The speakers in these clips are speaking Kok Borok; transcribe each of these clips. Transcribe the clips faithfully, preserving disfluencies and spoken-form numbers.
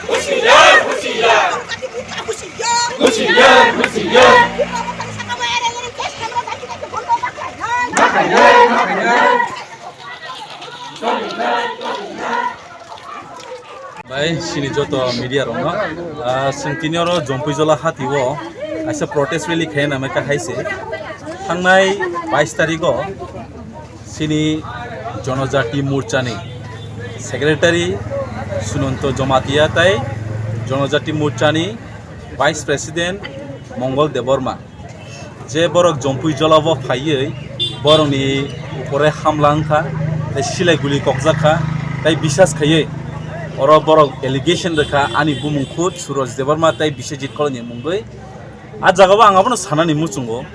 Husiar, husiar. Husiar, husiar. Bai, sini joto media rokno, ah, chwng tini oro Jompuijola hati o kaisa protest rally khaina mai kha hai se. Thangnai bais tarikh o sini Jonojati Morchani secretary Sunanto Jamatia tai Jonojati Morchani vice president Mongol Debbarma. Je borok Jompuijola o phaiwi borokni upore hamla wngkha, tei silai guli kokjak kha, tei bisas khaiwi oro borok allegation rwkha ani bumung khud Suroj Debbarma tei Biswajit Koloni mungwi. A jagao ang abono sanani muchungo.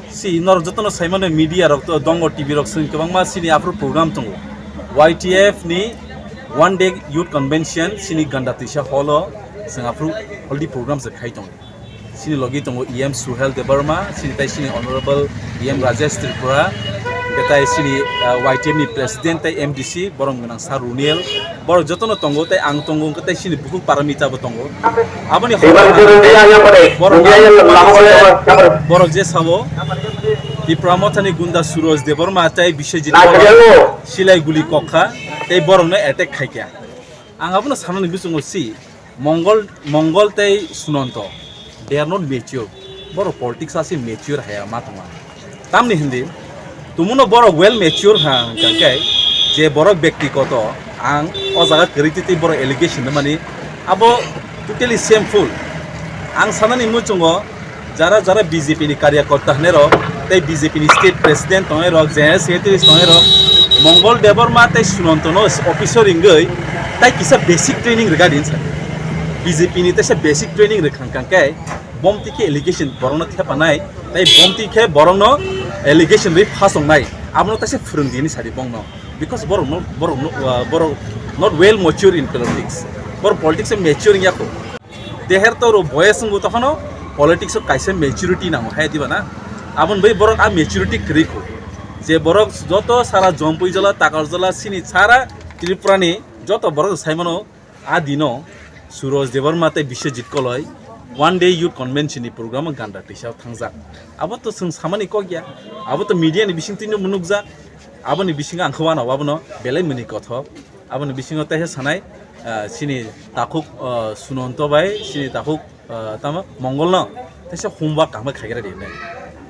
Si norok jotono saimano media rok to dongo, T V rok swng kwbangma sini aphuru program tongo. Y T F ni one day youth convention sini Ganda Tisa hall o swng aphuru already program se khai tongo. Sini logi tongo E M Suhel Debbarma, sini tai sini Honorable E M Rajesh Tripura, hingke tai sini, ah, Y T F ni President tai M D C, borom gwnang Sir Runiel, borok jotono tongo, tai ang tongo, hingke tai sini bukhuk Paramita bo tongo. Aboni borok je sabo, Tipra Mothani gunda Suroj Debbarma tai Biswajit silai guli kokha, tai borokno attack khaikha. Ang abono sanani bisingo si, Mongol, Mongol tei Sunanto, they are not mature. Borok politics asi mature haya ma tongma. Tamni hindi, tumuno borok well mature ha hingka khe, je borok byaktigoto ang o jaga kwrwi twi twi borok allegation mani, abo totally shameful. Ang sanani muchungo, jara jara B J P ni karyakorta hwnwi rok, tei B J P ni state president tongnai rok, general secretaries tongnai rok, Mongol Debbarma tei Sunanto no officer wngwi tai kisa basic training rwga din sa. B J P ni teisa basic training rwkha hingka khe bomti khe allegation borokno thepanai, tai bomti khe borokno allegation rwi phasongnai, abono teisa phwrwng di hinwi sadi bongno, because borok no, borok no, uh, borok not well mature in politics, borok politics o mature wngya kho. Deher toro boyes wngbo tokhono politics o kaisa maturity nango hai diba na? Aboni bai borok a maturity kwrwi kho. Je borok joto sara Jompuijola, Takarjola, sini sara Tripura ni joto borok sai mano a dino Suroj Debbarma tei Biswajit Koloi one day youth convention ni program o Ganda Tisa o thangjak. Abo to chwng samani kok ya. Abo to media ni bising twino nukjak. Aboni bisingo ang khe uanao abono belai mwnwi kothok. Aboni bisingo teisa sanai, ah, chini takhuk, ah, Sunanto bai chini takhuk, ah, tamo Mongolno teisa homework kaham khe khaikhe radi hinwi.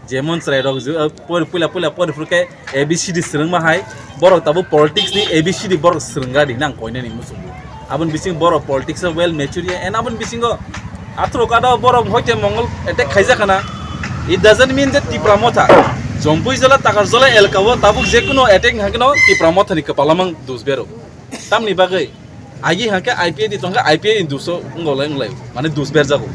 Jemon chwrairok je, ah, por-, puila puila pori phuru khe A B C D swrwngma hai, borok tabuk politics ni A B C D borok swrwngya di hinwi ang koinani muchungo. Aboni bisingo borok politics o well mature ya, and aboni bisingo athro kada borok hoite Mongol attack khaijak khana. It doesn't mean that Tipra Motha, Jompuijola, Takarjola elka o tabuk jekunu attack wngkha kheno Tipra Motha ni kwpalo mang dus bero. Tamni bagwi agi hwnkhe I P A D tongkha, I P A D ni duso wngolai wnglaio, mane dus berjago.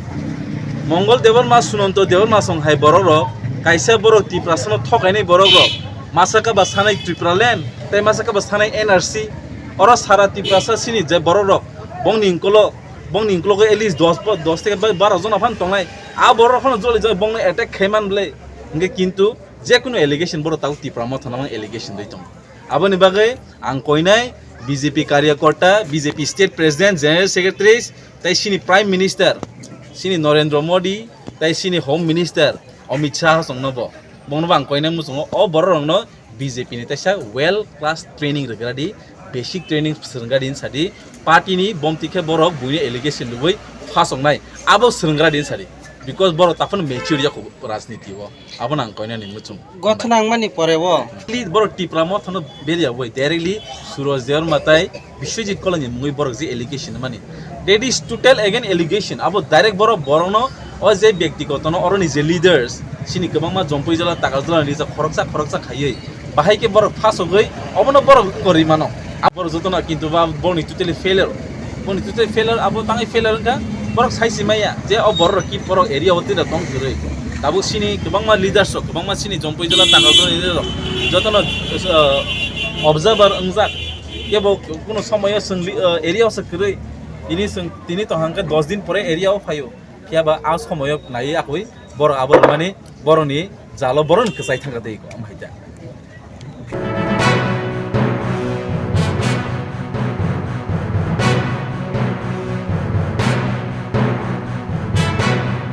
Mongol Debbarma, Sunanto Debbarma song hai borok rok, kaisa borok Tiprasano thokainai borok rok, masa khe ba sanai Tipraland, tei masa khe ba sanai N R C, oro sara Tiprasa sini je borok rok, bongni ukolog, bongni ukolog at least dos, dos theke baro jona phan tongnai. A borok rok phano joli joli bongni attack khai man bwle. Hingke kintu jekunu allegation borok tabuk Tipra Motha namang allegation doi tongo. Aboni bagwi ang koinai B J P karyakorta, B J P state president, general secretaries, tei sini prime minister, sini Narendra Modi, tei sini home minister Amit Shah songno bo. Bongno bo ang koinai muchungo o borok rokno B J P ni teisa well class training rwgra di, basic training swrwngga di hinsa di, party ni bomti khe borok buino allegation lubui phasoknai, abo swrwnggra di hinsa di, because borok taphano mature ya kho rajniti o, abono ang koinani muchung. Gothona wngmani pore o. Borok Tipra Motha no beria bai directly Suroj Debbarma tai Biswajit Koloni mungwi borok je allegation mani, that is total again allegation. Abo direct borok, borokno o je byaktigotono oroni je leaders, chini kwbangma Jompuijala, Takarjala ni rijak khoroksa khoroksa khaiwi, bahai khe borok phasogwi obono borok wngkor rwi mano. Borok jotono kintu ba borokni totally failure. Borokni totally failure, abo tangwi failure wngkha, borok saisi maya je o borok rok ki borok area o twi rok tong kwrwi. Tabuk chini kwbangma leaders rok, kwbangma chini Jompuijala, Takarjala ni leader rok jotono, uh, observer wngjak. Kebo kuno somoyo chwng li-, uh, area o se kwrwi, tini chwng, tini tong hangkhe dos din pore area o phaio. Phiya ba a somoyo naiwi akwi borok abo rwmani borokni jalo borokni kwchai thangkha tei omo hai.